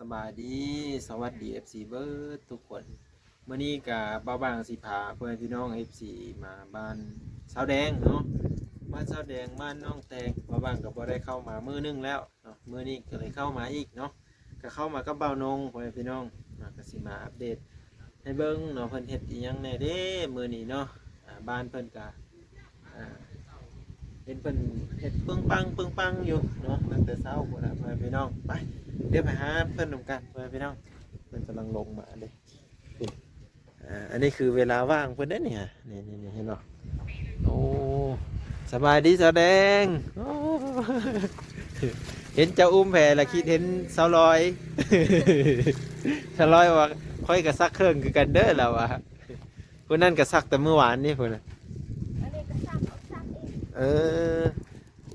ສະບາຍດີ ສະຫວັດດີ ເອັຟຊີ ເບິດທຸກຄົນ. ມື້ນີ້ກະບ່າວບ່າງຊິພາພໍ່ແມ່ພີ່ນ້ອງ ເອັຟຊີ ມາບ້ານຊາວແດງເນາະ, ບ້ານຊາວແດງ ບ້ານໜອງແຕງ. ບ່າວບ່າງກະບໍ່ໄດ້ເຂົ້າມາມື້ໜຶ່ງແລ້ວເນາະ, ມື້ນີ້ກະເລີຍເຂົ້າມາອີກເນາະ. ກະເຂົ້າມາກັບບ່າວນົງ ພໍ່ແມ່ພີ່ນ້ອງເນາະ, ກະຊິມາອັບເດດໃຫ້ເບິ່ງເນາະ ເພິ່ນເຮັດອີ່ຫຍັງແດ່ເດ້ມື້ນີ້ເນາະ. ອ່າ ບ້ານເພິ່ນກະ ອ່າ ເຫັນເພິ່ນເຮັດປຶ້ງປັງ ປຶ້ງປັງຢູ່ເນາະ ຕັ້ງແຕ່ເຊົ້າພຸ້ນລະ ພໍ່ແມ່ພີ່ນ້ອງ. ໄປ ດຽວໄປຫາເພິ່ນນຳກັນ ພໍ່ແມ່ພີ່ນ້ອງ. ເພິ່ນກຳລັງລົງມາເດ້. ອ່າ ອັນນີ້ຄືເວລາວ່າງເພິ່ນເດ້ນີ້. ນີ້ໆ ເຫັນບໍ່? ໂອ້ ສະບາຍດີສາວແດງ. ໂອ້ ເຫັນເຈົ້າອຸ້ມແພລະຄິດເຫັນສາວລອຍ. ສາວລອຍວ່າ ຂ້ອຍກະສັກເຄິ່ງຄືກັນເດີ ລາວວ່າ. ຜູ້ນັ້ນກະສັກແຕ່ມື້ວານນີ້ພຸ້ນນະ. ອັນນີ້ກະສັກ ສັກອີກ. ເອີ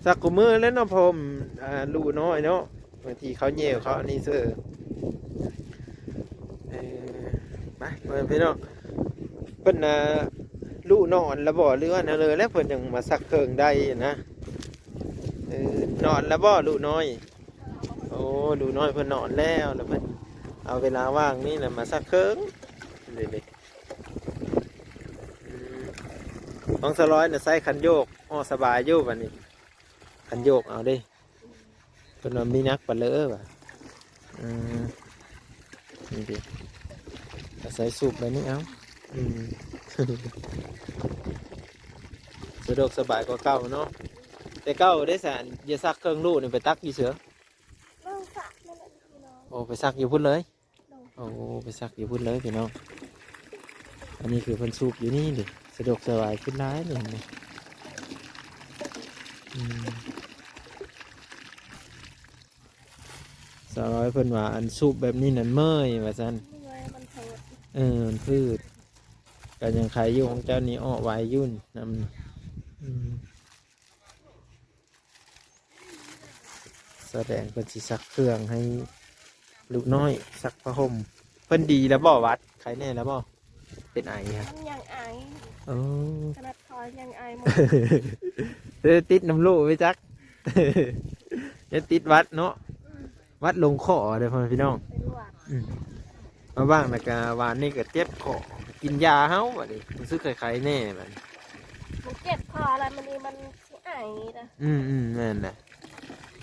ສັກຄູ່ມື້ແລ້ວເນາະ ເພາະ ອ່າ ລູກນ້ອຍເນາະ ບາງທີເຂົາແຍ່ວເຂົາອັນນີ້ເຊີ. ເອີ ໄປ ພໍ່ແມ່ພີ່ນ້ອງ ເພິ່ນນະ ລູກນອນລະບໍ່ ຫຼືວ່າແນວໃດແລ້ວ ເພິ່ນຈັ່ງມາສັກເຄິ່ງໄດ້ນະ. ເອີ ນອນລະບໍ່ລູກນ້ອຍ? ໂອ້ ລູກນ້ອຍເພິ່ນນອນແລ້ວ ລະເພິ່ນເອົາເວລາວ່າງນີ້ລະມາສັກເຄິ່ງເດ້. ອືມ ຂອງສາວລອຍນະໃຊ້ຄັນໂຍກ ອໍ ສະບາຍຢູ່ບາດນີ້ ຄັນໂຍກເອົາເດ້. ເພິ່ນວ່າມີໜັກປານເລີວ່າ. ອືມ ນີ້ເດ້ ອາໄສສູບແບບນີ້ເອົາ. ອືມ ສະດວກສະບາຍກວ່າເກົ່າເນາະ. ແຕ່ເກົ່າເດ້ສະ ຢ່າສັກເຄິ່ງລູກນີ້ ໄປຕັກຢູ່ເສີ? ເອີ ສັກນັ້ນແຫຼະພີ່ນ້ອງ. ໂອ້ ໄປສັກຢູ່ພຸ້ນເລີຍ? ໂດຍ. ໂອ້ ໄປສັກຢູ່ພຸ້ນເລີຍພີ່ນ້ອງ. ອັນນີ້ຄືເພິ່ນສູບຢູ່ນີ້ເດ້ ສະດວກສະບາຍຂຶ້ນຫຼາຍນີ້ ເຫັນບໍ່? ອືມ ສາວລອຍເພິ່ນວ່າ ອັນສູບແບບນີ້ນັ້ນເມື່ອຍວ່າຊັ້ນ. ເມື່ອຍ ມັນເພີດ. ເອີ ມັນເພີດ. ກະຍັງໄຄຢູ່ ຂອງເຈົ້ານີ້ອອກໄວຢູ່ນຳ. ອືມ ສາວແດງເພິ່ນຊິຊັກເຄື່ອງໃຫ້ລູກນ້ອຍ ຊັກຜ້າຫົ່ມ. ເພິ່ນດີແລ້ວບໍ່ ຫວັດ? ໄຄແນ່ແລ້ວບໍ່? ເປັນໄອຮະ? ມັນຍັງໄອ. ໂອ້ ຂະໜາດຂ້ອຍຍັງໄອໝົດ. ເອີ ຕິດນຳລູກໄປຈັກ ຍັງຕິດຫວັດເນາະ. ອືມ ຫວັດລົງຄໍເດີ ພໍ່ແມ່ພີ່ນ້ອງ. ເປັນຫວັດ. ອືມ ມາຫວ່າງນະກະ ຫວ່າງນີ້ກະເຈັບຄໍ ກິນຢາເຮົາບາດນີ້ ຮູ້ສຶກໄຄໆແນ່ບາດນີ້. ມັນເຈັບຄໍແລ້ວ ມັນນີ້ມັນຊິໄອນະ. ອືມໆ ແມ່ນແຫຼະ.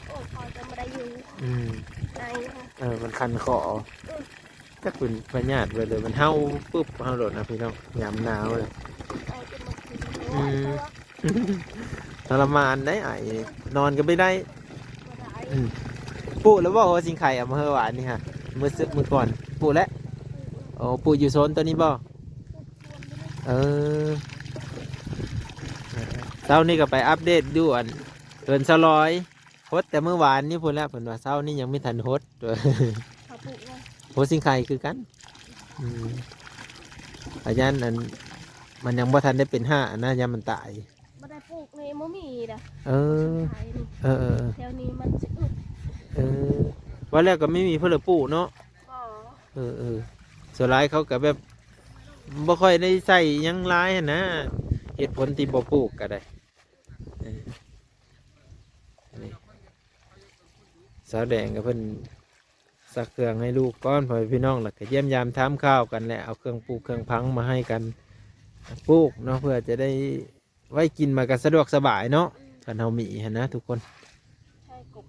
ໂອ້ ຄໍຈະບໍ່ໄດ້ຢູ່. ອືມ ໄອນະ. ເອີ ມັນຄັນຄໍ. ອືມ ຈັກເປັນພະຍາດເບິດເລີຍ ມັນເຫົ່າປຶບເຮົາໂລດນະພີ່ນ້ອງ ຍາມໜາວເລີຍ. ໄອຈົນໝົດ. ອືມ ໂອ້ຍ ແຕ່ວ່າ ທໍລະມານໄດ໋ ໄອ ນອນກະບໍ່ໄດ້. ບໍ່ໄດ້. ອືມ ປູກແລ້ວບໍ່ຫົວຊິງໄຄ ເອົາມາໃຫ້ຫວ່ານນີ້ຫະ ມື້ຊືນມື້ກ່ອນ ປູກແລ້ວ? ໂອ້ ປູກຢູ່ໂຊນໂຕນີ້ບໍ່? ເອີ ເຊົ້ານີ້ກະໄປອັບເດດຢູ່ອັນເຮືອນສາວລອຍ ຫົດແຕ່ມື້ວານນີ້ພຸ້ນແຫຼະ ເພິ່ນວ່າ ເຊົ້ານີ້ຍັງບໍ່ທັນຫົດ. ເຂົາປູກແລ້ວ ຫົວຊິງໄຄຄືກັນ. ອືມ ພະຍາດອັນ ມັນຍັງບໍ່ທັນໄດ້ເປັນຮາກນະ ຢ້ານມັນຕາຍ. ບໍ່ໄດ້ປູກນີ້ ບໍ່ມີເດ້. ເອີ ຊິງໄຄນີ້. ເອີໆໆ ແຖວນີ້ມັນຊິອຶດ. ເອີ ວ່າແລ້ວກະບໍ່ມີຜູ້ໃດປູກເນາະ. ບໍ່. ເອີໆ ສ່ວນຫຼາຍເຂົາກະແບບບໍ່ຄ່ອຍໄດ້ໃສ່ຫຍັງຫຼາຍຫັ້ນນະ ເຫດຜົນທີ່ບໍ່ປູກກະໄດ້. ເອີ ອັນນີ້ ສາວແດງກະເພິ່ນ ຊັກເຄື່ອງໃຫ້ລູກກ່ອນ ພໍ່ແມ່ພີ່ນ້ອງ ແລ້ວກະຢ້ຽມຢາມຖາມຂ່າວກັນ ແລະເອົາເຄື່ອງປູກເຄື່ອງຝັງມາໃຫ້ກັນປູກເນາະ ເພື່ອຈະໄດ້ໄວ້ກິນ ມັນກະສະດວກສະບາຍເນາະ. ອືມ ຄັນເຮົາມີຫັ້ນນະທຸກຄົນ. ໃສ່ກົບ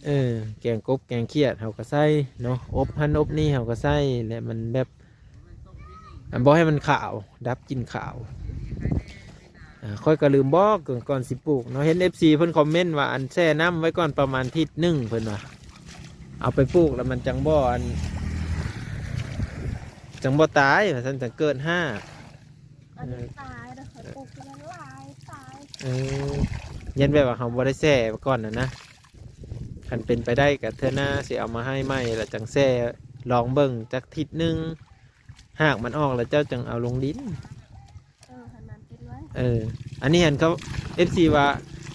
ເອີ ແກງກົບແກງຂຽດເຮົາກະໃສ່ເນາະ ອົບຫັ້ນອົບນີ້ເຮົາກະໃສ່ ແລະມັນແບບ ອັນບໍ່ໃຫ້ມັນຂາວ ດັບກິ່ນຂາວ. ອາ ຂ້ອຍກະລືມບອກກ່ອນ ກ່ອນຊິປູກເນາະ ເຫັນເອັຟຊີເພິ່ນຄອມເມັນວ່າ ອັນແຊ່ນ້ຳໄວ້ກ່ອນປະມານທິດໜຶ່ງ ເພິ່ນວ່າ ເອົາໄປປູກແລ້ວມັນຈັ່ງບໍ່ ອັນ ຈັ່ງບໍ່ຕາຍວ່າຊັ້ນ ຈັ່ງເກີດຮາກ. ອັນນີ້ຕາຍເດີ ຂ້ອຍປູກມັນຫຼາຍຕາຍ. ເອີ ຢ້ານແບບວ່າເຮົາບໍ່ໄດ້ແຊ່ໄວ້ກ່ອນຫັ້ນນະ. ຄັນເປັນໄປໄດ້ກະເທື່ອໜ້າຊິເອົາມາໃຫ້ໃໝ່ ແລ້ວຈັ່ງແຊ່ລອງເບິ່ງຈັກທິດໜຶ່ງ ຮາກມັນອອກແລ້ວເຈົ້າຈັ່ງເອົາລົງດິນ. ເອີ ໃຫ້ມັນເປັນໄວ້. ເອີ ອັນນີ້ຫັ້ນເຂົາ ເອັຟຊີ ວ່າ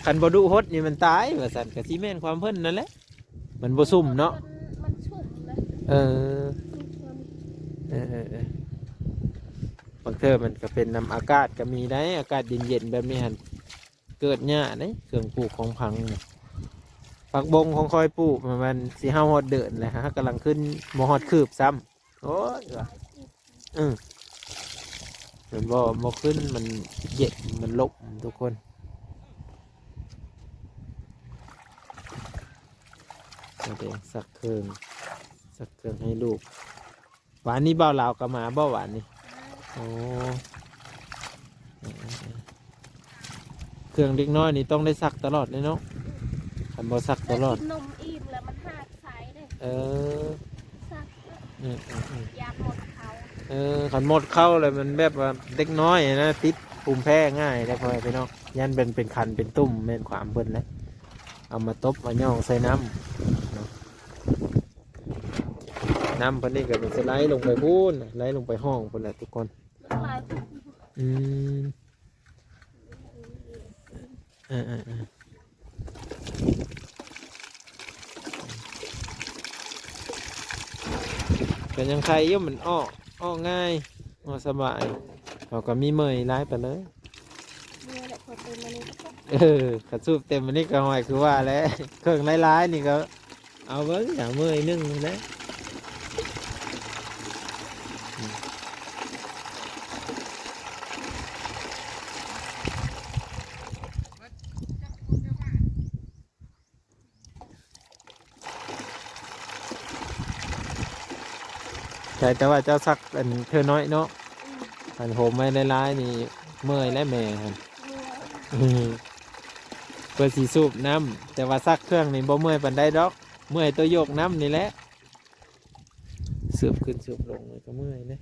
ຄັນບໍ່ດຸຫົດນີ້ມັນຕາຍວ່າຊັ້ນ ກະຊິແມ່ນຄວາມເພິ່ນນັ້ນແຫຼະ ມັນບໍ່ຊຸ່ມເນາະ. ມັນຊຸ່ມເລີຍ. ເອີ ເອີໆໆ ບາງເທື່ອມັນກະເປັນນຳອາກາດກະມີໄດ໋ ອາກາດເຢັນໆແບບນີ້ຫັ້ນ ເກີດຍາກເດ້ ເຄື່ອງປູກຂອງຝັງນະ. ຜັກບົ້ງຂອງຂ້ອຍປູກ ມັນ ມັນຊິເຫົ່າຮອດເດີນແລ້ວ ຫາກຳລັງຂຶ້ນບໍ່ຮອດຄືບຊ້ຳ. ໂອ້ຍວ່າ ອື ມັນບໍ່ ບໍ່ຂຶ້ນ ມັນເຢັນ ມັນລົບ ທຸກຄົນ. ສະແດງຊັກເຄື່ອງ ຊັກເຄື່ອງໃຫ້ລູກ. ວານນີ້ບ່າວລາວກໍມາບໍ່ວານນີ້? ໂອ້ ເຄື່ອງເດັກນ້ອຍນີ້ຕ້ອງໄດ້ຊັກຕະຫຼອດເລີຍເນາະ ຄັນບໍ່ຊັກຕະຫຼອດ. ກິນນົມອີ່ມແລ້ວມັນຫາກໃສເດ້. ເອີ ຊັກ ອື ອື ອື ຢາກໝົດເຂົ້າ. ເອີ ຄັນໝົດເຂົ້າແລ້ວມັນແບບວ່າເດັກນ້ອຍນະ ຕິດພູມແພ້ງ່າຍເດ້ ພໍ່ແມ່ພີ່ນ້ອງ. ຢ້ານເປັນ ເປັນຄັນເປັນຕຸ່ມ ແມ່ນຄວາມເພິ່ນແຫຼະ ເອົາມາຕົບມາຫຍ້ອງໃສ່ນ້ຳເນາະ. ນ້ຳເພິ່ນນີ້ກໍຈະໄຫຼລົງໄປພຸ້ນ ໄຫຼລົງໄປຫ້ອງພຸ້ນແຫຼະທຸກຄົນ. ອືມ ເອີໆໆ ກໍຍັງໄຄຢູ່ ມັນອອກ ອອກງ່າຍ ອອກສະບາຍ. ເຮົາກໍມີເມື່ອຍຫຼາຍປານໃດ. ເມື່ອຍແຫຼະ ພໍຕື່ນມານີ້ກໍ ເອີ ຄັນສູບເຕັມອັນນີ້ກໍຫ້ອຍຄືວ່າແຫຼະ ເຄື່ອງຫຼາຍໆນີ້ກໍ ເອົາເບິ່ງ ສາມມື້ໜຶ່ງນີ້ແຫຼະ. ໃຊ່ ແຕ່ວ່າເຈົ້າຊັກອັນເທື່ອນ້ອຍເນາະ. ອືມ ຄັນໂຮມໄວ້ຫຼາຍໆນີ້ເມື່ອຍແຫຼະແມ່ຫັ້ນ. ເມື່ອຍ ອືມ ເພື່ອຊິສູບນ້ຳ ແຕ່ວ່າຊັກເຄື່ອງນີ້ບໍ່ເມື່ອຍປານໃດດອກ ເມື່ອຍໂຕໂຍກນ້ຳນີ້ແຫຼະ. ສູບຂຶ້ນສູບລົງນີ້ກໍເມື່ອຍເດ້.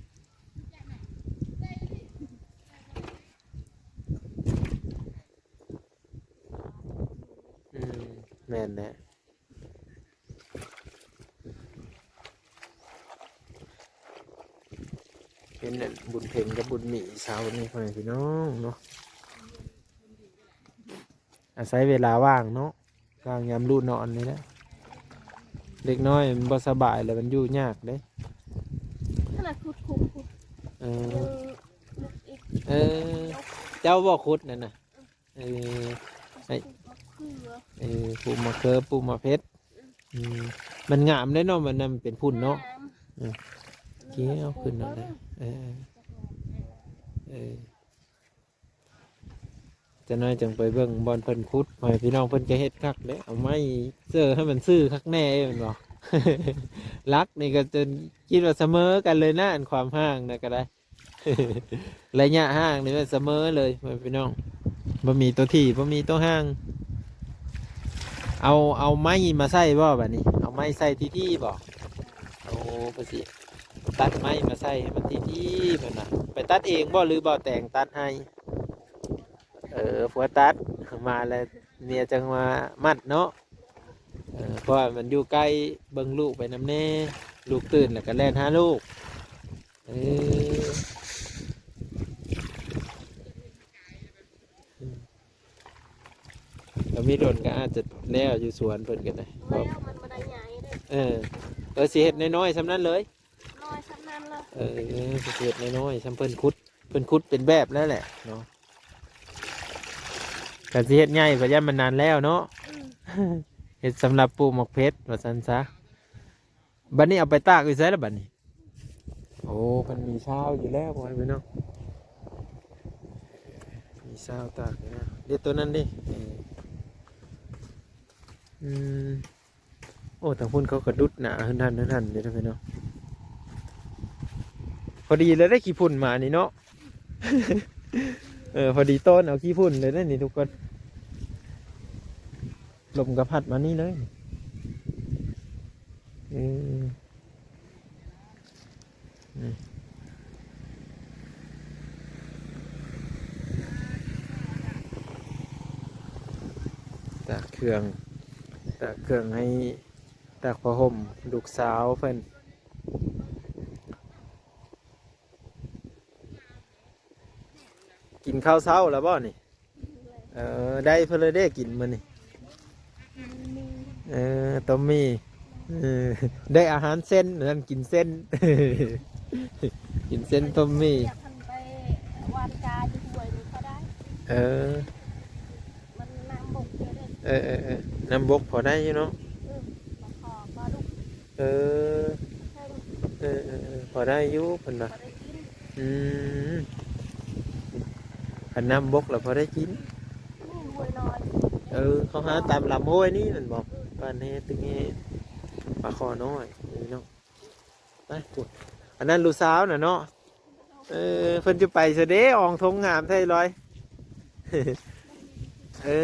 ອືມ ແມ່ນແຫຼະ ເຫັນອັນບຸນເພັງກັບບຸນໝີເຊົ້ານີ້ ພໍ່ແມ່ພີ່ນ້ອງເນາະ ອາໄສເວລາວ່າງເນາະ ວ່າງຍາມລູກນອນນີ້ແຫຼະ. ເດັກນ້ອຍມັນບໍ່ສະບາຍແລ້ວມັນຢູ່ຍາກເດ້. ຂະໜາດຂຸດຄຸກພຸ້ນ ເອີ ເອີ ເອີ ເຈົ້າບໍ່ຂຸດນັ້ນນະ? ເອີ ໃຫ້ ປູກມະເຂືອ ເອີ ປູກມະເຂືອ ປູກໝາກເພັດ. ອືມ ມັນງາມເດ້ເນາະ ມັນນຳເປັນພຸ້ນເນາະ. ງາມ ເອີ ເກີາຂຶ້ນນັ້ນແຫຼະ. ເອີ ເອີ ຈັກໜ້ອຍຈັ່ງໄປເບິ່ງບ່ອນເພິ່ນຂຸດ ໃຫ້ພີ່ນ້ອງເພິ່ນກໍເຮັດຄັກເດ້. ເອົາໄມ້ເສີໃຫ້ມັນຊື່ຄັກແນ່ແມ່ນບໍ່? ຫຼັກນີ້ກໍຈົນຄິດວ່າສະເໝີກັນເລີຍນະ ອັນຄວາມຫ່າງນະກໍໄດ້. ໄລຍະຫ່າງນີ້ແມ່ນສະເໝີເລີຍ ພໍ່ແມ່ພີ່ນ້ອງ ບໍ່ມີຕົວຖີ່ ບໍ່ມີຕົວຫ່າງ. ເອົາ ເອົາໄມ້ມາໃສ່ບໍ່ບາດນີ້? ເອົາໄມ້ໃສ່ທີ່ໆບໍ່? ໂອ້ ເພິ່ນຊິຕັດໄມ້ມາໃສ່ໃຫ້ມັນທີ່ໆ ເພິ່ນວ່າ. ໄປຕັດເອງບໍ່ ຫຼືບ່າວແຕງຕັດໃຫ້? ເອີ ຜົວຕັດ ມາແລ້ວເມຍຈັ່ງມາມັດເນາະ. ເອີ ເພາະວ່າມັນຢູ່ໃກ້ ເບິ່ງລູກໄປນຳແດ່ ລູກຕື່ນແລ້ວກໍແລ່ນຫາລູກ. ເອີ ກໍມີດົນກໍອາດຈະແລ້ວຢູ່ສວນເພິ່ນກໍໄດ້. ແລ້ວມັນບໍ່ໄດ້ໃຫຍ່ເດ້. ເອີ ເອີ ຊິເຮັດນ້ອຍໆສ່ຳນັ້ນເລີຍ. ນ້ອຍສ່ຳນັ້ນລະ. ເອີ ຊິເຮັດນ້ອຍໆສ່ຳເພິ່ນຂຸດ ເພິ່ນຂຸດເປັນແບບແລ້ວແຫຼະເນາະ. ຄັນຊິເຮັດໃຫຍ່ກໍຢ້ານມັນນານແລ້ວເນາະ. ອືມ ເຮັດສຳລັບປູກໝາກເພັດວ່າຊັ້ນຊະ. ບັດນີ້ເອົາໄປຕາກຢູ່ໃສລະບັດນີ້? ໂອ້ ເພິ່ນມີຊາວຢູ່ແລ້ວ ພໍ່ແມ່ພີ່ນ້ອງ ມີຊາວຕາກຢູ່ແລ້ວ. ເດັດໂຕນັ້ນເດ້. ເອີ ອືມ ໂອ້ ທາງພຸ້ນເຂົາກໍດຸດໜ້າຫັ້ນໆໆ ເດ້ພີ່ນ້ອງ. ພໍດີເລີຍໄດ້ຂີ້ຝຸ່ນມານີ້ເນາະ. ເອີ ພໍດີຕ້ອນເອົາຂີ້ຝຸ່ນເລີຍເດ້ນີ້ທຸກຄົນ. ລົມກໍພັດມານີ້ເລີຍ. ເອີ ນີ້ ຕາກເຄື່ອງ ຕາກເຄື່ອງໃຫ້ ຕາກຜ້າຫົ່ມລູກສາວເພິ່ນ. ກິນເຂົ້າເຊົ້າແລ້ວບໍ່ນີ້? ເອີ ໄດ້ເພິ່ນເລີຍເດ້ກິນມື້ນີ້. ເອີ ຕົ້ມໝີ່ ເອີ ໄດ້ອາຫານເສັ້ນ ນັ້ນກິນເສັ້ນ ກິນເສັ້ນຕົ້ມໝີ່. ຢາກຫັ້ນໄປຫວ່ານກາຢູ່ຫ້ວຍນີ້ກໍໄດ້. ເອີ ມັນນ້ຳບົກເດີ. ເອີໆໆ ເອີ ນ້ຳບົກພໍໄດ້ຢູ່ເນາະ. ເອີ ເອີ ເອີ ພໍໄດ້ຢູ່ເພິ່ນວ່າ. ອືມ ຄັນນ້ຳບົກລະພໍໄດ້ກິນ. ເອີ ເຂົາຫາຕາມລຳຫ້ວຍນີ້ແມ່ນບໍ່? ບ້ານແຮຕຶງແຮ ປາຄໍນ້ອຍນີ້ເນາະ. ໄປພຸ້ນ ອັນນັ້ນລູກສາວນະເນາະ. ເອີ ເພິ່ນຈະໄປຊະເດ້ ອອງທົ່ງງາມແທ້ລອຍ. ເອີ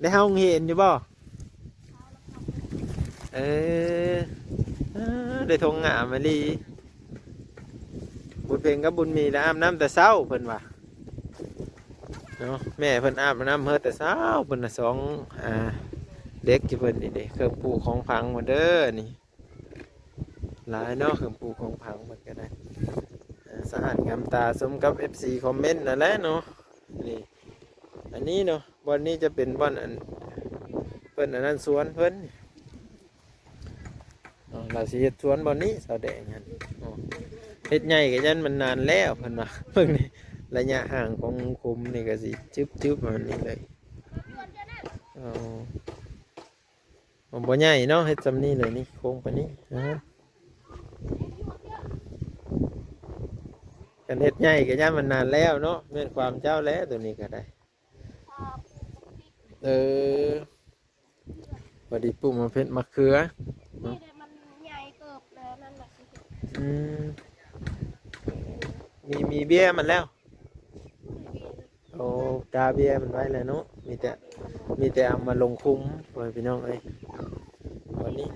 ໄດ້ເຮົາໂຮງຮຽນຢູ່ບໍ່? ເອີ ເອີ ໄດ້ທົ່ງງາມອີ່ຫຼີ. ບຸນເພັງກັບບຸນມີລະອາບນ້ຳແຕ່ເຊົ້າເພິ່ນວ່າເນາະ. ແມ່ເພິ່ນອາບນ້ຳເຮີແຕ່ເຊົ້າ ເພິ່ນນະ ສອງ ອ່າ ເດັກຢູ່ເພິ່ນນີ້ເດ້. ເຄື່ອງປູຂອງຝັງເພິ່ນເດີນີ້. ຫຼາຍເນາະ ເຄື່ອງປູຂອງຝັງເພິ່ນກໍໄດ້. ອ່າ ສະອາດງາມຕາສົມກັບເອັຟຊີຄອມເມັນນັ້ນແຫຼະເນາະ. ນີ້ ອັນນີ້ເນາະ ບ່ອນນີ້ຈະເປັນບ່ອນອັນ ເພິ່ນອັນນັ້ນສວນເພິ່ນເນາະ. ລາວຊິເຮັດສວນບ່ອນນີ້ ສາວແດງຫັ້ນ. ເຮັດໃຫຍ່ກໍຢ້ານມັນນານແລ້ວເພິ່ນວ່າ. ເບິ່ງນີ້ ໄລຍະຫ່າງຂອງຂຸມນີ້ກໍຊິຈຶບໆມານີ້ເລີຍ. ເອົາ ມັນບໍ່ໃຫຍ່ເນາະ ເຮັດຊ່ຳນີ້ເລີຍນີ້ ໂຄ້ງປານນີ້. ຄັນເຮັດໃຫຍ່ກໍຢ້ານມັນນານແລ້ວເນາະ. ແມ່ນຄວາມເຈົ້າແຫຼະ ໂຕນີ້ກໍໄດ້. ເອີ ພໍດີປູກໝາກເຜັດໝາກເຂືອເນາະ. ນີ້ແຫຼະ ມັນໃຫຍ່ເຕີບແລ້ວນັ້ນນະ. ອືມ ມີ ມີເບ້ຍມັນແລ້ວ. ໂອ້ ກາເບ້ຍມັນໄວ້ແລ້ວເນາະ. ມີແຕ່ ມີແຕ່ເອົາມາລົງຂຸມ ພໍ່ແມ່ພີ່ນ້ອງເອີຍ. ວັນນີ້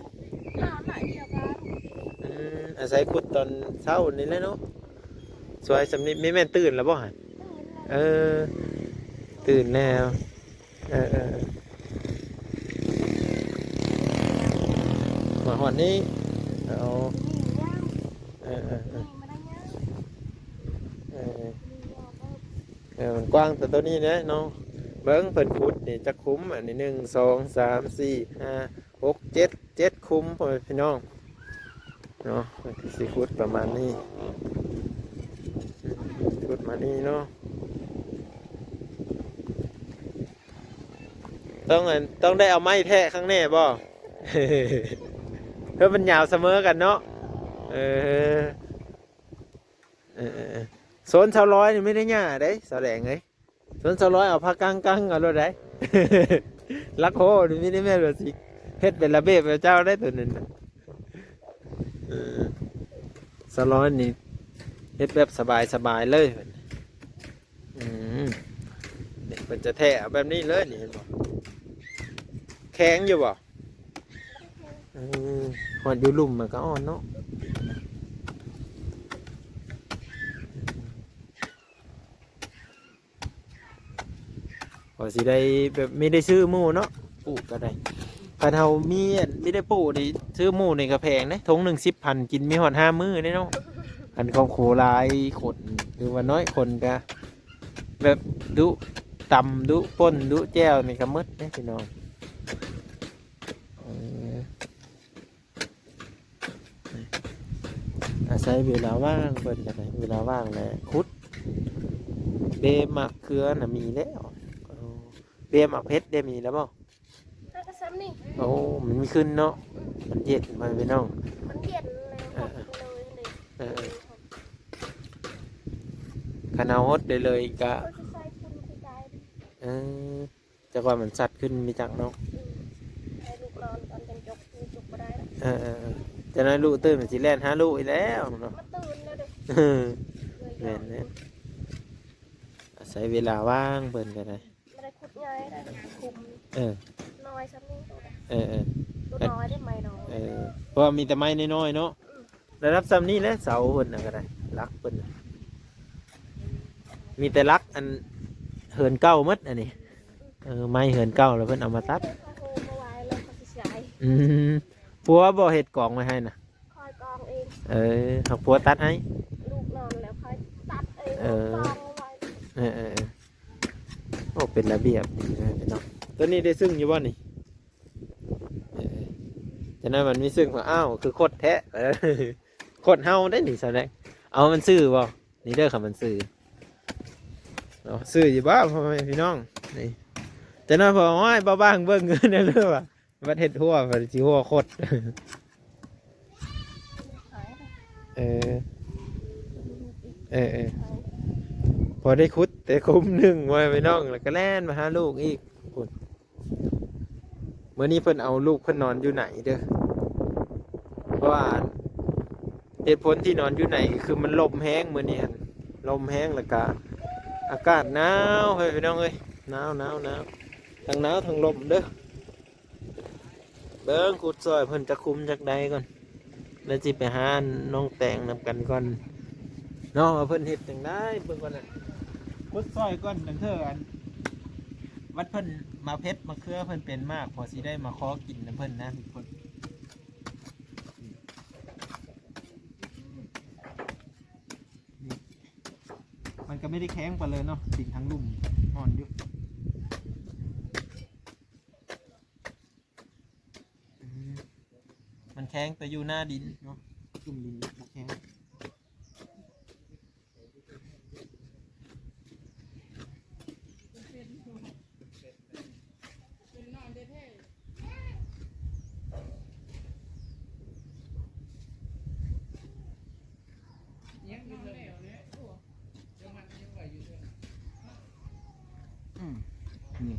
ອືມ ອາໄສຂຸດຕອນເຊົ້ານີ້ແຫຼະເນາະ. ສວຍຊ່ຳນີ້ ແມ່ນຕື່ນແລ້ວບໍ່ຫັ້ນ? ເອີ ຕື່ນແລ້ວ. ເອີ ເອີ ເອີ ມາຮອດນີ້. ເອົາ ເອີ ເອີ ເອີ ເອີ ເອີ ມັນກວ້າງແຕ່ໂຕນີ້ແຫຼະເນາະ. ເບິ່ງເພິ່ນຂຸດນີ້ຈັກຂຸມ ອັນນີ້ ໜຶ່ງ ສອງ ສາມ ສີ່ ຫ້າ ຫົກ ເຈັດ ເຈັດຂຸມ ພໍ່ແມ່ພີ່ນ້ອງເນາະ. ເພິ່ນຊິຂຸດປະມານນີ້ ຂຸດມານີ້ເນາະ. ຕ້ອງອັນ ຕ້ອງໄດ້ເອົາໄມ້ແທະຂ້າງແນ່ບໍ່? ເພື່ອມັນຍາວສະເໝີກັນເນາະ. ເອີ ເອີ ເອີ ເອີ ໂຊນຊາວຮ້ອຍນີ້ມີແຕ່ຫຍ້າເດ້ ສາວແດງເອີຍ. ໂຊນຊາວຮ້ອຍເອົາຜ້າກັ້ງໆ ເອົາໂລດໃດ໋. ຫຼັກໂຮນີ້ມີແຕ່ແມ່ນວ່າຊິເຮັດເປັນລະບຽບໃຫ້ເຈົ້າໄດ໋ໂຕນັ້ນນະ. ເອີ ຊາວຮ້ອຍນີ້ເຮັດແບບສະບາຍໆເລີຍ. ອືມ ນີ້ເພິ່ນຈະແທະເອົາແບບນີ້ເລີຍນີ້ ເຫັນບໍ່? ແຂງຢູ່ບໍ່? ເອີ ຮອດຢູ່ລຸ່ມມັນກໍອ່ອນເນາະ. ກໍຊິໄດ້ແບບ ມີໄດ້ຊື້ໝູ່ເນາະ ປູກກໍໄດ້. ຄັນເຮົາມີອັນ ມີໄດ້ປູກນີ້ ຊື້ໝູ່ນີ້ກໍແພງເດ້ ຖົງໜຶ່ງສິບພັນ ກິນມີຮອດຫ້າມື້ເດ້ເນາະ. ຄັນຄອບຄົວຫຼາຍຄົນ ຫຼືວ່ານ້ອຍຄົນກໍ ແບບດຸ ຕຳດຸ ປົ່ນດຸ ແຈ່ວນີ້ກໍໝົດເດ້ພີ່ນ້ອງ. ເອີ ອາໄສເວລາວ່າງເພິ່ນກໍໄດ້ ເວລາວ່າງແລ້ວຂຸດ. ເບ້ໝາກເຂືອນະມີແລ້ວ. ເອີ ເບ້ໝາກເຜັດເດ້ ມີແລ້ວບໍ່? ແລ້ວກໍຊ່ຳນີ້. ໂອ້ ມັນມີຂຶ້ນເນາະ. ອືມ ມັນເຢັນ ພໍ່ແມ່ພີ່ນ້ອງ ມັນເຢັນເລີຍ. ເອີ ເອີ ເອີ ເອີ ຄັນເຮົາຫົດໄດ້ເລີຍກະ ເອີ ຈັກວ່າມັນຊັດຂຶ້ນມີຈັກເນາະ. ອືມ ໃຫ້ລູກນອນກ່ອນຈັ່ງຈົກ ຈົກບໍ່ໄດ້ລະ. ເອີ ເອີ ເອີ ຈັກໜ້ອຍລູກຕື່ນມັນຊິແລ່ນຫາລູກອີກແລ້ວເນາະ. ມັນຕື່ນແລ້ວເດ້. ເອີ ແມ່ນແຫຼະ ອາໄສເວລາວ່າງເພິ່ນກໍໄດ້. ບໍ່ໄດ້ຂຸດໃຫຍ່ໄດ໋ ຂຸມ ເອີ ນ້ອຍຊ່ຳນີ້. ເອີ ເອີ ຕົວນ້ອຍເດ້ ໄມ້ນ້ອຍ. ເອີ ເພາະວ່າມີແຕ່ໄມ້ນ້ອຍໆເນາະ. ອືມ ລະດັບຊ່ຳນີ້ແຫຼະ ເສົາເພິ່ນນະກໍໄດ້ ຫຼັກເພິ່ນນະ ມີແຕ່ຫຼັກອັນເຮືອນເກົ່າໝົດອັນນີ້. ເອີ ໄມ້ເຮືອນເກົ່າແລ້ວເພິ່ນເອົາມາຕັດ. ອືມ ຜົວບໍ່ເຮັດກອງໄວ້ໃຫ້ນະ? ຂ້ອຍກອງເອງ. ເອີ ຫາກຜົວຕັດໃຫ້. ລູກນອນແລ້ວຂ້ອຍຕັດເອງ. ເອີ ກອງໄວ້. ເອີ ເອີ ເອີ ໂອ້ ເປັນລະບຽບດີເນາະ. ໂຕນີ້ໄດ້ຊຶ້ງຢູ່ບໍ່ນີ້? ເອີ ຈັ່ງນັ້ນມັນມີຊຶ້ງວ່າ ອ້າວ ຄືຄົດແທ້. ຄົດເຮົາໄດ໋ນີ້ ສາວແດງ. ເອົາ ມັນຊື່ບໍ່? ນີ້ເດີ ຄັນມັນຊື່ເນາະ ຊື່ຢູ່ບໍ່ ພໍ່ແມ່ພີ່ນ້ອງ? ນີ້ ຈະນອນພໍ ໂອ້ຍ ບໍ່ວ່າງເບິ່ງເງິນເດີວ່າ ບັດເຮັດຮົ້ວ ບັດຊິຮົ້ວຄົດ. ເອີ ເອີ ເອີ ພໍໄດ້ຂຸດແຕ່ຂຸມໜຶ່ງ ພໍ່ແມ່ພີ່ນ້ອງ ແລ້ວກໍແລ່ນມາຫາລູກອີກພຸ້ນ. ມື້ນີ້ເພິ່ນເອົາລູກເພິ່ນນອນຢູ່ໃນເດີ ເພາະວ່າເຫດຜົນທີ່ນອນຢູ່ໃນກໍຄືມັນລົມແຮງ ມື້ນີ້ຫັ້ນລົມແຮງ ແລ້ວກະອາກາດໜາວ ເຮີ້ຍ ພີ່ນ້ອງເອີຍ ໜາວ ໜາວ ໜາວ ທັງໜາວທັງລົມເດີ. ເບິ່ງ ຂຸດຊ່ອຍເພິ່ນຈັກຂຸມຈັກໃດກ່ອນ ແລ້ວຊິໄປຫານ້ອງແຕງນຳກັນກ່ອນເນາະ ວ່າເພິ່ນເຮັດຈັ່ງໃດ ເບິ່ງກ່ອນນະ ຂຸດຊ່ອຍກ່ອນ ລາງເທື່ອອັນ ວັດເພິ່ນໝາກເຜັດໝາກເຂືອເພິ່ນເປັນໝາກ ພໍຊິໄດ້ມາຂໍກິນນຳເພິ່ນນະທຸກຄົນ. ນີ້ ມັນກໍບໍ່ໄດ້ແຂງປານໃດເນາະ ດິນທາງລຸ່ມອ່ອນຢູ່. ອືມ ມັນແຂງແຕ່ຢູ່ໜ້າດິນເນາະ ລຸ່ມດິນບໍ່ແຂງ. ອືມ ນີ້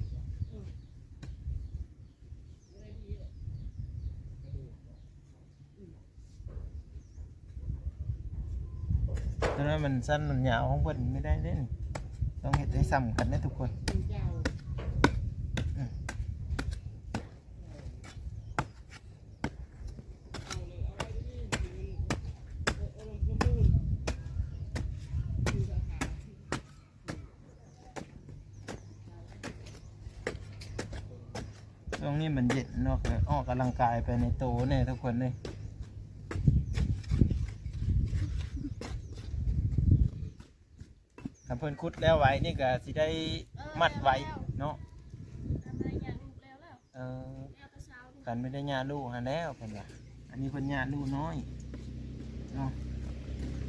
ຕອນນັ້ນມັນສັ້ນມັນຍາວຂອງເພິ່ນບໍ່ໄດ້ເດ້ ຕ້ອງເຮັດໃຫ້ສ່ຳກັນເດ້ທຸກຄົນ. ອືມ. ຊ່ວງນີ້ມັນເຢັນເນາະ ກໍອອກກຳລັງກາຍໄປໃນໂຕແດ່ທຸກຄົນເອີຍ. ຖ້າເພິ່ນຂຸດແລ້ວໄວນີ້ກໍຊິໄດ້ມັດໄວ້ເນາະ. ເອີ ຄັນບໍ່ໄດ້ຫຍ້າລູກຫັ້ນແລ້ວເພິ່ນວ່າ ອັນນີ້ເພິ່ນຫຍ້າລູກນ້ອຍເນາະ.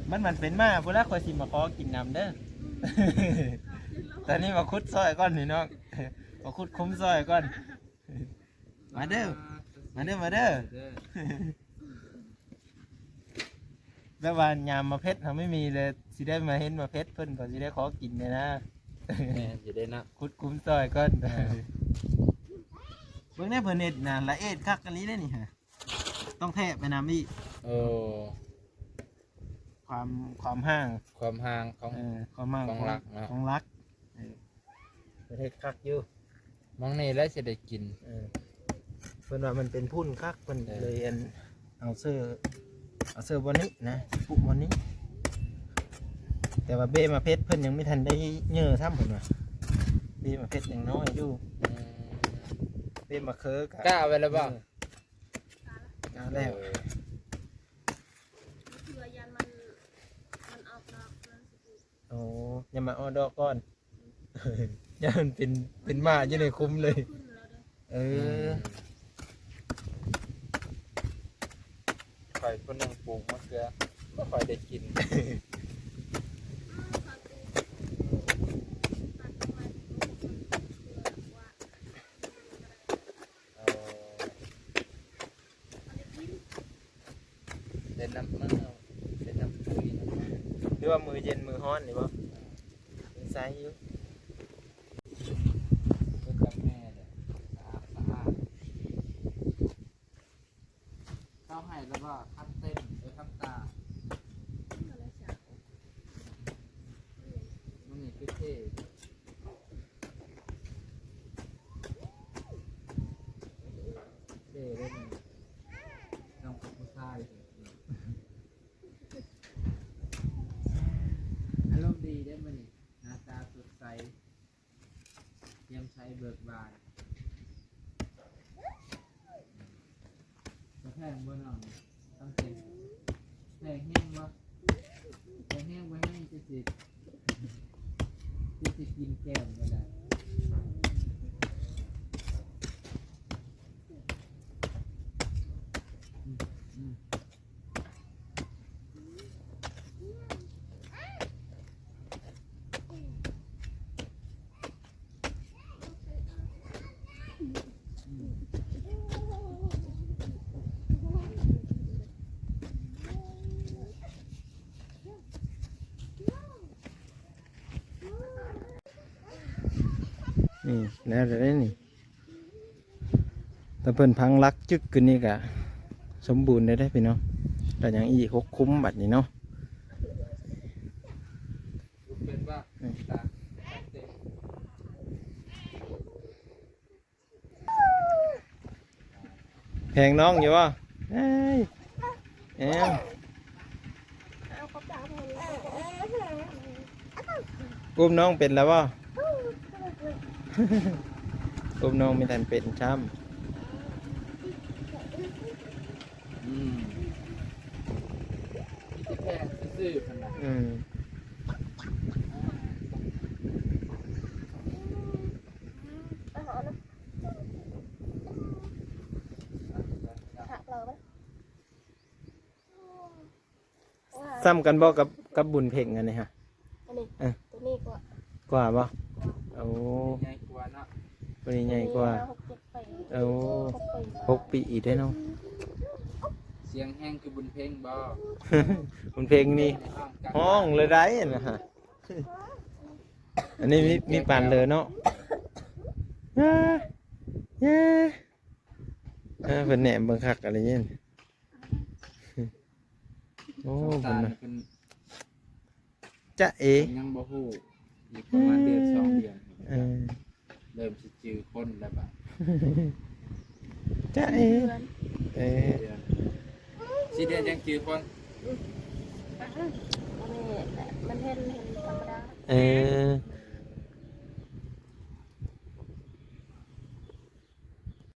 ມັນ ມັນເປັນມາພຸ້ນລະ ຂ້ອຍຊິມາຂໍກິນນຳເດີ. ຕອນນີ້ມາຂຸດຊ່ອຍກ່ອນພີ່ນ້ອງ ມາຂຸດຂຸມຊ່ອຍກ່ອນ. ມາເດີ ມາເດີ ມາເດີ. ແບບວ່າຍາມໝາກເຜັດເຮົາບໍ່ມີເລີຍ ຊິໄດ້ມາເຫັນໝາກເຜັດເພິ່ນກໍຊິໄດ້ຂໍກິນແດ່ນະ. ແມ່ນຢູ່ເດ້ເນາະ ຂຸດຂຸມຊ່ອຍກ່ອນ. ເອີ ເບິ່ງແດ່ເພິ່ນເຮັດນະ ລະເອຍດຄັກອີ່ຫຼີເດ້ນີ້ ຕ້ອງແທະໄປນຳອີກ. ໂອ້ ຄວາມ ຄວາມຫ່າງ ຄວາມຫ່າງຂອງ ເອີ ຄວາມຫ່າງຂອງ ຂອງຫຼັກເນາະ ຂອງຫຼັກ. ເອີ ເຮັດຄັກຢູ່ ໝ່ອງນີ້ແຫຼະຊິໄດ້ກິນ. ເອີ ເພິ່ນວ່າມັນເປັນພຸ້ນຄັກ ເພິ່ນ ເອີ ເລີຍອັນ ເອົາເຊີ ເອົາເຊີບ່ອນນີ້ນະ ປຸກບ່ອນນີ້. ແຕ່ວ່າເບ້ໝາກເຜັດເພິ່ນຍັງບໍ່ທັນໄດ້ເຫຍື່ອຊ້ຳ ເພິ່ນວ່າເບ້ໝາກເຜັດຍັງນ້ອຍຢູ່. ອືມ ເບ້ໝາກເຂີກະ ກ້າໄວ້ແລ້ວບໍ່? ເອີ ກ້າແລ້ວ. ເອີ ເພື່ອຢ້ານມັນ ມັນອອກດອກ ໂອ້ ຍັງມາອອກດອກກ່ອນ ຢ້ານເປັນ ເປັນໝາຢູ່ໃນຄຸ້ມເລີຍ. ເອີ ອືມ ຂ້ອຍຜູ້ໜຶ່ງປູກມະເຂືອ ບໍ່ຄ່ອຍໄດ້ກິນ. ເອີ ເປັນນ້ຳ ເປັນນ້ຳປຸ້ຍນະ ຫຼືວ່າມື້ເຢັນມື້ຮ້ອນນີ້ບໍ່? ເອີ ໃສຢູ່ ເປັນກັບແມ່ເດ້ ສະອາດ ສະອາດ. ເຈົ້າໃຫ້ແລ້ວບໍ່? ຄຳເຕັມ ເອີ ຄຳຕາ ມື້ນີ້ຄືເທ່ ເທ່ເດ້ມື້ນີ້ ຕ້ອງເປັນຜູ້ຊາຍ. ອາລົມດີເດ້ມື້ນີ້ ໜ້າຕາສົດໃສ ແຈ່ມໃສເບີກບານ. ກາແຟບໍ່ນ້ອງ? ຄຳເຕັມ ແພງແຮງບໍ່? ແພງແຮງບໍ່ແຮງ ຈະຊິ ຈະຊິກິນແກ້ມບໍ່ໄດ້. ອືມ ອືມ. ເອີ ນີ້ແລ້ວໄດ້ນີ້ ຖ້າເພິ່ນພັງຫຼັກຈຶກຂຶ້ນນີ້ກະສົມບູນໄດ້ເດ້ພີ່ນ້ອງ. ກະຍັງອີກຫົກຄຸ້ມບັດນີ້ເນາະ. ເປັນວ່າ ແພງນ້ອງຢູ່ບໍ່? ເອີຍ ແອມ ອຸ້ມນ້ອງເປັນແລ້ວບໍ່? ອຸ້ມນ້ອງບໍ່ທັນເປັນຊ້ຳ. ອືມ ມີແຕ່ແພງຊື່ໆ ຫັ້ນນະ. ອືມ ຊ້ຳກັນບໍ່ກັບ ກັບບຸນເພັງອັນນີ້ຮະ? ອັນນີ້ ເອີ ໂຕນີ້ກວ່າ ກວ່າບໍ່? ໂອ້ ໃຫຍ່ກວ່າເນາະ ໂຕນີ້ໃຫຍ່ກວ່າ. ໂອ້ ຫົກປີເດ້ເນາະ. ສຽງແຮງຄືບຸນເພັງບໍ່? ບຸນເພັງນີ້ຮ້ອງເລີຍໄດ໋ນະຮະ. ອັນນີ້ມີ ມີປານເລີເນາະ. ເອີ ເອີ ເພິ່ນແນມເບິ່ງຄັກອັນນີ້. ໂອ້ ເພິ່ນນະ ຈະເອ ຍັງບໍ່ຮູ້ ອີກປະມານເດືອນສອງເດືອນ ເອີ ເລີ່ມຊິຈື່ຄົນແລ້ວບາດ. ຈະເອ ເດືອນ ເອີ ສີ່ເດືອນ ສີ່ເດືອນຍັງຈື່ຄົນ. ອັນນີ້ມັນເຫັນ ເຫັນທຳມະດາ. ເອີ